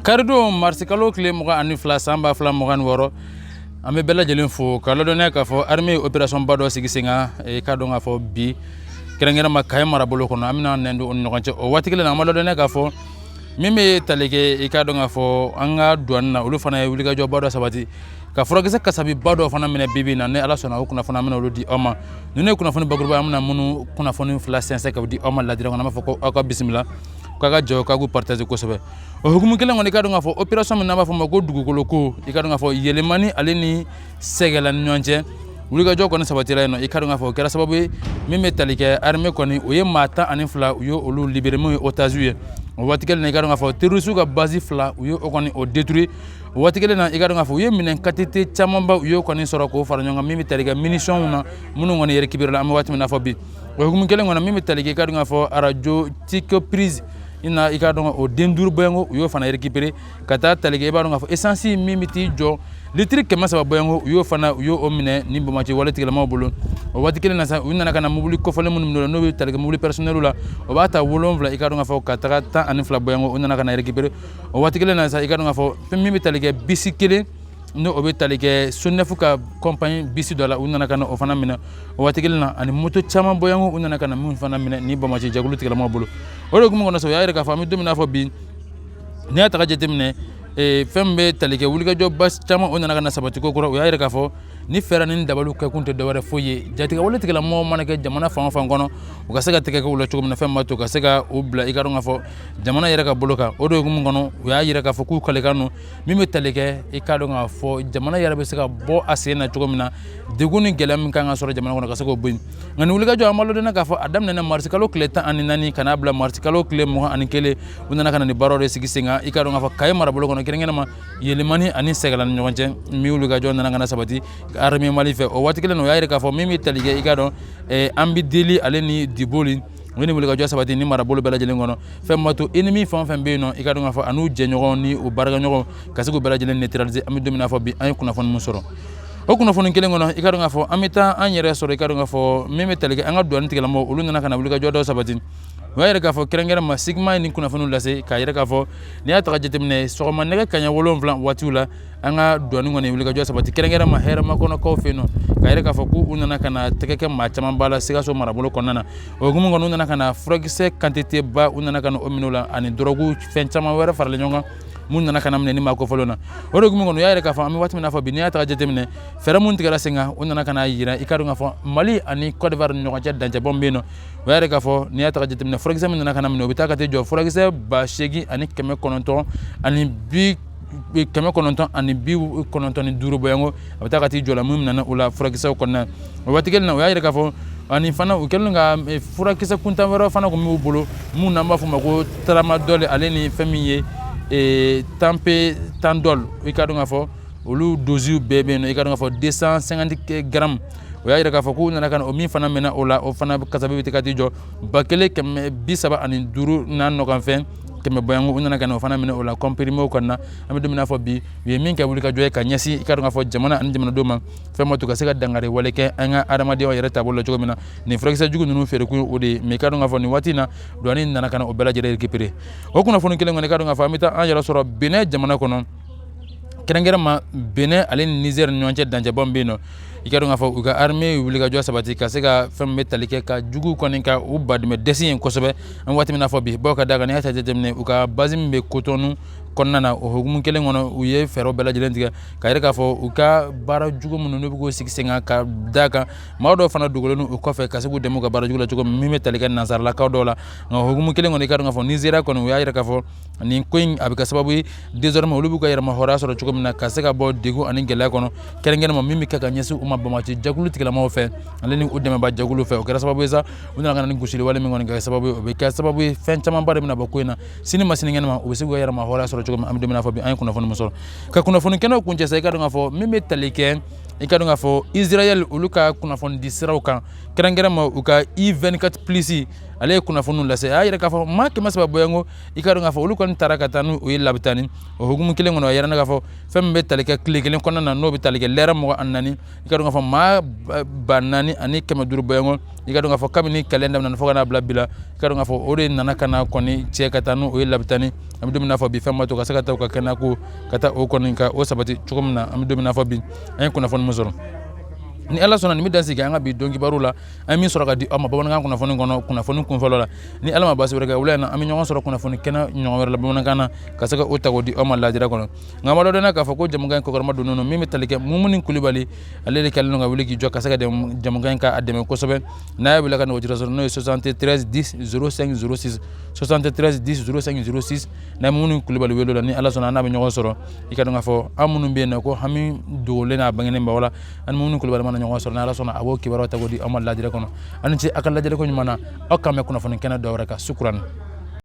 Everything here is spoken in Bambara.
Karidon marisikalo tile 22 san 2026, an bɛ bɛɛ lajɛlen fo ka ladɔnniya k'a fɔ armée ye opération ba dɔ sigi sen kan. I k'a dɔn k'a fɔ bi, kɛrɛnkɛrɛnma Kayi marabolo kɔnɔ, an bɛna nɛn don o ni ɲɔgɔn cɛ. O waati kelen na, an b'a ladɔnniya k'a fɔ min bɛ tali kɛ, i k'a dɔn k'a fɔ an ka douane na, olu fana ye wulikajɔba dɔ sabati ka furakisɛ kasabiba dɔ fana minɛ bi bi in na. Ni Ala sɔnna, o kunnafoni, an bɛna olu di aw ma. Ninnu ye kunnafoni bakuruba, an bɛna minnu kunnafoni fila sɛnsɛn ka di aw ma ladira kɔnɔ. An b'a fɔ ko aw ka bisimila, k'a ka jɔ, k'a k'u partager kosɛbɛ. O hukumu kelen kɔnɔ, i k'a dɔn k'a fɔ opération min n'an b'a fɔ ma ko dugukolo ko, i k'a dɔn k'a fɔ Yɛlɛmani ale ni Sɛgɛla ni ɲɔgɔn cɛ, wulikajɔ kɔni sabatira yen nɔ. I k'a dɔn k'a fɔ o kɛra sababu ye min bɛ tali kɛ armée kɔni, o ye maa 12, u ye olu libéré, min ye otage ye. O waati kelen na, i k'a dɔn k'a fɔ terroriste ka base fila, u ye o kɔni o détruit. O waati kelen na, i k'a dɔn k'a fɔ u ye minɛn quantité camanba, u y'o kɔni sɔrɔ k'o fara ɲɔgɔn kan, min bɛ tali kɛ munitions na, minnu kɔni récupéré la, an bɛ waati min na fɔ bi. O hukumu kelen kɔnɔ, min bɛ tali kɛ, i k'a dɔn k'a fɔ arajo tique prise i na, i k'a dɔn o den duuru bɔɲɔgɔnko, u y'o fana récupéré ka taa tali kɛ. I b'a dɔn k'a fɔ essence min bɛ t'i jɔ litiri 300 bɔɲɔgɔnko, u y'o fana, u y'o minɛ ni banbaanci wale tigilamaw bolo. O waati kelen na sa, u nana ka na mobili kɔfɔlen minnu minɛ, n'o bɛ tali kɛ mobili personnel la, o b'a ta wolonwula, i k'a dɔn k'a fɔ ka taga 12 bɔɲɔgɔnko, u nana ka na récupéré. O waati kelen na sa, i k'a dɔn k'a fɔ fɛn min bɛ tali kɛ bisi kelen, n'o o bɛ tali kɛ SONEF ka compagnie bisi dɔ la, u nana ka na o fana minɛ. O waati kelen na, ani moto caman bɔɲɔgɔnko, u nana ka na min fana minɛ ni banbaanci jɛkulu tigilamaw bolo. O de hukumu kɔnɔ sa, u y'a yira k'a fɔ an bɛ don min na fɔ bi, n'i y'a ta ka jateminɛ, fɛn min bɛ tali kɛ wulikajɔba caman, o nana ka na sabati ko kɔrɔ. U y'a yira k'a fɔ ni fɛɛrɛ ni dabaliw kɛkun tɛ dɔwɛrɛ foyi ye, jatigɛwale tigilamɔgɔw mana kɛ jamana fan o fan kɔnɔ, u ka se ka tɛgɛ kɛ u la cogo min na, fɛn b'a to ka se ka u bila, i k'a dɔn k'a fɔ jamana yɛrɛ ka bolo kan. O de hukumu kɔnɔ, u y'a yira k'a fɔ k'u kalikan don min bɛ tali kɛ, i k'a dɔn k'a fɔ jamana yɛrɛ bɛ se ka bɔ a sen na cogo min na, degun ni gɛlɛya min kan ka sɔrɔ jamana kɔnɔ, ka se k'o bɔ yen. Nka nin wulikajɔ, an b'a ladɔnniya k'a fɔ a daminɛna marisikalo tile 14 ka n'a bila marisikalo tile 21. U nana ka na nin baaraw de sigi sen kan, i k'a dɔn k'a fɔ Kayi marabolo kɔnɔ, kɛrɛnkɛrɛn ma Yelimani ani Sɛgɛla ni ɲɔgɔn cɛ, min wulikajɔ nana ka na sabati armée Mali fɛ. O waati kelen na, o y'a yira k'a fɔ min bɛ tali kɛ, i k'a dɔn Ambideli ale ni Diboli, u ye nin wulikajɔ sabati ni marabolo bɛɛ lajɛlen kɔnɔ. Fɛn b'a to ennemi fɛn o fɛn bɛ yen nɔ, i k'a dɔn k'a fɔ a n'u jɛɲɔgɔnw ni u baarakɛɲɔgɔnw, ka se k'u bɛɛ lajɛlen neutraliser. An bɛ don min na fɔ bi, an ye kunnafoni min sɔrɔ, o kunnafoni kelen kɔnɔ, i k'a dɔn k'a fɔ an bɛ taa an yɛrɛ sɔrɔ, i k'a dɔn k'a fɔ min bɛ tali kɛ an ka douane tigilamɔgɔw, olu nana ka na wulikajɔ dɔ sabati. O y'a yira k'a fɔ kɛrɛnkɛrɛn ma Sigma ye nin kunnafoniw lase k'a yira k'a fɔ n'i y'a ta ka jateminɛ, sɔgɔma nɛgɛ kaɲɛ 7 waatiw la, an ka douane kɔni wulikajɔ sabati kɛrɛnkɛrɛn ma Hɛrɛmakɔnɔkaw fɛ yen nɔ, k'a yira k'a fɔ k'u nana ka na tɛgɛ kɛ maa caman ba la Sikaso marabolo kɔnɔna na. O hukumu kɔnɔ, u nana ka na furakisɛ quantité ba, u nana ka na o minɛ u la, ani dɔrɔgu fɛn caman wɛrɛ faralen ɲɔgɔn kan, mun nana ka na minɛ ni maa kofɔlenw na. O de hukumu kɔnɔ, u y'a yira k'a fɔ an bɛ waati min na fɔ bi, n'i y'a ta ka jateminɛ, fɛɛrɛ mun tigɛra sen kan, u nana ka na yira, i k'a dɔn k'a fɔ Mali ani Côte d'Ivoire ni ɲɔgɔn cɛ, dancɛbɔ min bɛ yen nɔ, o y'a yira k'a fɔ n'i y'a ta ka jateminɛ, furakisɛ min nana ka na minɛ, o bɛ taa ka t'i jɔ furakisɛ 8995 bɔɲɔgɔnko, a bɛ taa ka t'i jɔ la min nana o la furakisɛw kɔnɔna. O waati kelen na, o y'a yira k'a fɔ ani fana u kɛlen ka furakisɛ kuntan wɛrɛ fana kun b'u bolo, mun n'an b'a fɔ ma ko tramadol, ale ni fɛn min ye tapentadol. I k'a dɔn k'a fɔ olu dosiw bɛɛ bɛ yen nɔ, i k'a dɔn k'a fɔ 250 grammes. O y'a yira k'a fɔ k'u nana ka na o min fana minɛ o la, o fana kasabi bɛ ka t'i jɔ 1335 n'a nɔkanfɛn 100 bɔɲɔgɔnko, u nana ka na o fana minɛ o la comprimé kɔnɔna. An bɛ don min na fɔ bi, u ye min kɛ wulikajɔ ye ka ɲɛsin, i k'a dɔn k'a fɔ jamana ani jamanadenw ma, fɛn ma to ka se ka dankari wale kɛ an ka adamadenya yɛrɛ taabolo la cogo min na. Nin furakisɛ jugu ninnu feere kun o de ye. Mais i k'a dɔn k'a fɔ nin waati in na, douane nana ka na o bɛɛ lajɛlen récupérer. O kunnafoni kelen kɔnɔ, i k'a dɔn k'a fɔ an bɛ taa an yɛrɛ sɔrɔ Benin jamana kɔnɔ, kɛrɛnkɛrɛn ma Benin ale ni Niger ni ɲɔgɔn cɛ, dancɛbɔ min bɛ yen nɔ. I k'a dɔn k'a fɔ u ka armée ye wulikajɔ sabati ka se ka fɛn min bɛ tali kɛ ka jugu kɔni ka u badɛmɛ dɛsɛ yen kosɛbɛ an waati min na fɔ bi. Bawo ka d'a kan, n'i y'a jateminɛ, u ka base min bɛ Cotonou kɔnɔna na, o hukumu kelen kɔnɔ, u ye fɛɛrɛw bɛɛ lajɛlen tigɛ ka yira k'a fɔ u ka baara jugu minnu n'u bɛ k'o sigi sen kan, ka d'a kan maa dɔw fana dogolen u kɔfɛ ka se k'u dɛmɛ u ka baara jugu la cogo min, min bɛ tali kɛ nansaralakaw dɔw la. Nka o hukumu kelen kɔnɔ, i k'a dɔn k'a fɔ Nizeriya kɔni, u y'a yira k'a fɔ nin ko in a bɛ kɛ sababu ye désormais olu b'u ka yɛrɛma hɔrɔnya sɔrɔ cogo min na, ka se ka bɔ degun ani gɛlɛya kɔnɔ, kɛrɛnkɛrɛn ma min bɛ kɛ ka ɲɛsin u ma banbaanci jɛkulu tigilamaw fɛ ale ni u dɛmɛbaa jɛkulu fɛ. O kɛra sababu ye sa, u nana ka na ni gosili wale min kɔni kɛ sababu ye, o bɛ kɛ sababu ye fɛn camanba de bɛna bɔ ko in na. Sini ma sinikɛnɛ ma, u bɛ se k'u ka yɛrɛma hɔrɔnya sɔrɔ cogo min, an bɛ don min na fɔ bi, an ye kunnafoni min sɔrɔ ka kunnafoni kɛnɛw kuncɛ sa, i k'a dɔn k'a fɔ min bɛ tali kɛ I ka dɔn k'a fɔ Israël olu ka kunnafoni di siraw kan, kɛrɛnkɛrɛn ma u ka I24 plus, ale ye kunnafoniw lase. A y'a yira k'a fɔ maa 300 bɔɲɔgɔnko, i ka dɔn k'a fɔ olu kɔni taara ka taa n'u ye labitani. O hukumu kelen kɔnɔ, a yira k'a fɔ fɛn min bɛ tali kɛ tile kelen kɔnɔna na, n'o bɛ tali kɛ lɛrɛ 24, i ka dɔn k'a fɔ maa 4500 bɔɲɔgɔn, i ka dɔn k'a fɔ kabini kɛlɛ daminɛ fo ka n'a bila bi la, i ka dɔn k'a fɔ o de nana ka na kɔni cɛ ka taa n'o ye labitani. An bɛ don min na fɔ bi, fɛn b'a to ka se ka taa u ka kɛnɛya ko ka taa o kɔni ka o sabati cogo min na. An bɛ don min na fɔ bi, an ye kunnafoni min sɔrɔ, ni Ala sɔnna, nin bɛ dan sigi an ka bi don kibaru la, an ye min sɔrɔ ka di aw ma bamanankan kunnafoni kɔnɔ, kunnafoni kunfɔlɔ la. Ni Ala ma baasi wɛrɛ kɛ, wula in na an bɛ ɲɔgɔn sɔrɔ kunnafoni kɛnɛ ɲɔgɔn wɛrɛ la bamanankan na, ka se ka o ta k'o di aw ma lajɛrɛ kɔnɔ. Nka an b'a dɔn k'a fɔ ko jamukan in kɔkɔrɔma donnen don min bɛ tali kɛ Mumuni Kulubali, ale de kɛlen don ka wuli k'i jɔ ka se ka jamukan in k'a dɛmɛ kosɛbɛ. N'a y'a wele ka nɛgɛjuru sɔrɔ, n'o ye 73 10 05 06, 73 10 05 06. N'a ye Mumuni Kulubali wele la, ni Ala sɔnna, an n'a bɛ ɲɔgɔn sɔrɔ. I ka dɔn k'a fɔ an minnu bɛ yen nɔ ko hami dogolen n'a bangenen b'aw la, an ni Mumuni Kulubali mana ɲɔgɔn sɔrɔ, ni Ala sɔnna, a b'o kibaruyaw ta k'o di aw ma lajɛrɛ kɔnɔ. Aw ni ce aw ka lajɛliko ɲuman na. Aw k'an bɛn kunnafoni kɛnɛ dɔ wɛrɛ kan. Sukuran.